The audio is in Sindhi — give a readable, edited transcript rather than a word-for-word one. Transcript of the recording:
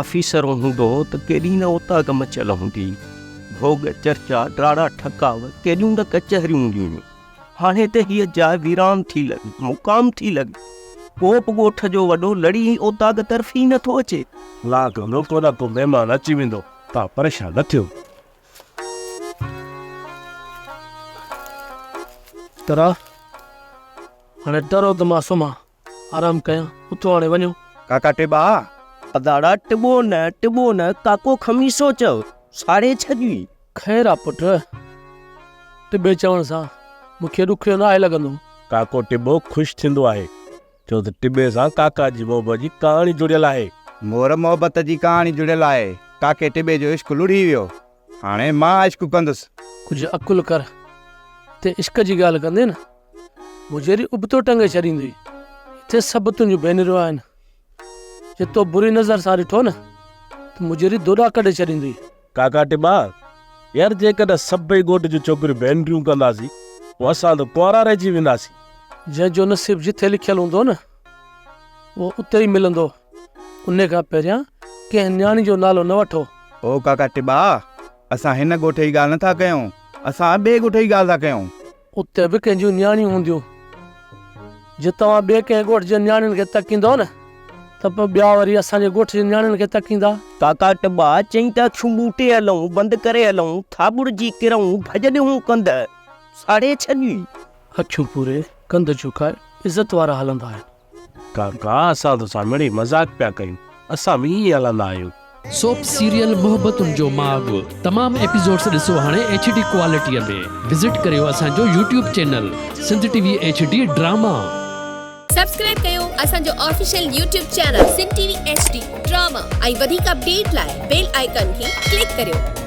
آفيسر هوندو هو ته ڪيڏي نه اوطاق مچيل هوندي هئي. ڀوڳ، چرچا، ڊاڙا ٺڪاء، ڪيڏيون نه ڪچهريون هونديون هيون. هاڻي ته هيء جاء ويران ٿي لڳي، مقام ٿي لڳي. ڪو به ڳوٺ جو وڏو لڙي هي اوطاق طرف ئي نه ٿو اچي. الله ڪندو ڪو نه ڪو مهمان اچي ويندو، توهان پريشان نه ٿيو. ٽرا، هاڻي ٽرو ته مان سمهان، آرام ڪيان، اٿو هاڻي وڃو. ڪاڪا ٽٻا. اداڙا ٽٻو نه، ٽٻو نه، ڪاڪو خميسو چئو، ساڙي ڇڏيئي. خير آ پٽ، ٽٻي چوڻ سان مون کي ڏکيو ناهي لڳندو. ڪاڪو ٽٻو خوش ٿيندو آهي، ڇو ته ٽٻي سان ڪاڪا جي محبت جي ڪهاڻي جڙيل آهي. مور محبت جي ڪهاڻي جڙيل آهي. ڪاڪي ٽٻي جو عشق لڙهي ويو. هاڻي مان عشق ڪندس. ڪجهه عقل ڪر. هتي عشق جي ڳالهه ڪندين نه، مجيري ابتو ٽنگي ڇڏيندوئي. هتي سڀ تنهنجون ڀينريون آهن. جي تو بري نظر سان ڏٺو نه ته مجيري دوڏا ڪڍي ڇڏيندوئي. ڪاڪا ٽٻا، يار جيڪڏهن سڀئي ڳوٺ جون ڇوڪريون ڀينريون ڪنداسين، پوء اسان ته ڪنوارا رهجي وينداسين. جنهن جو نصيب جٿي لکيل هوندو نه، اهو اتي ئي ملندو. انهي کان پهريان ڪنهن نياڻي جو نالو نه وٺو. او ڪاڪا ٽٻا، اسان هن ڳوٺ جي ڳالهه نه ٿا ڪيون، اسان ٻئي ڳوٺ جي ڳالهه ٿا ڪيون. اتي به ڪنهن جون نياڻيون هونديون. جي توهان ٻئي ڪنهن ڳوٺ جي نياڻين کي تڪيندؤ نه ته پوء ٻيا وري اسان جي ڳوٺ جي نياڻين کي تڪيندا. ڪاڪا ٽٻا، چئين ته اکيون ٻوٽي هلون، بند ڪري هلون، ٿاٻڙجي ڪرئون، ڀڄ ڏيون ڪنڌ، ساڙي ڇڏيون. اکيون پوري، ڪنڌ جهڪائي، عزت وارا هلندا آهن. ڪاڪا اسان تو سان مڙئي مذاق پيا ڪيون اسان به ائين هلندا آهيون. سوپ سيريل محبتن جو ماڳ تمام ايپيسوڊس ڏسو هاڻي ايڇ ڊي ڪوالٽي ۾ وزٽ ڪريو اسان جو YouTube channel Sindh T V H D drama. Subscribe ڪيو اسان جو official YouTube channel Sindh T V H D drama ۽ وڌيڪ اپڊيٽ لاء بيل آئيڪان کي ڪلڪ ڪريو.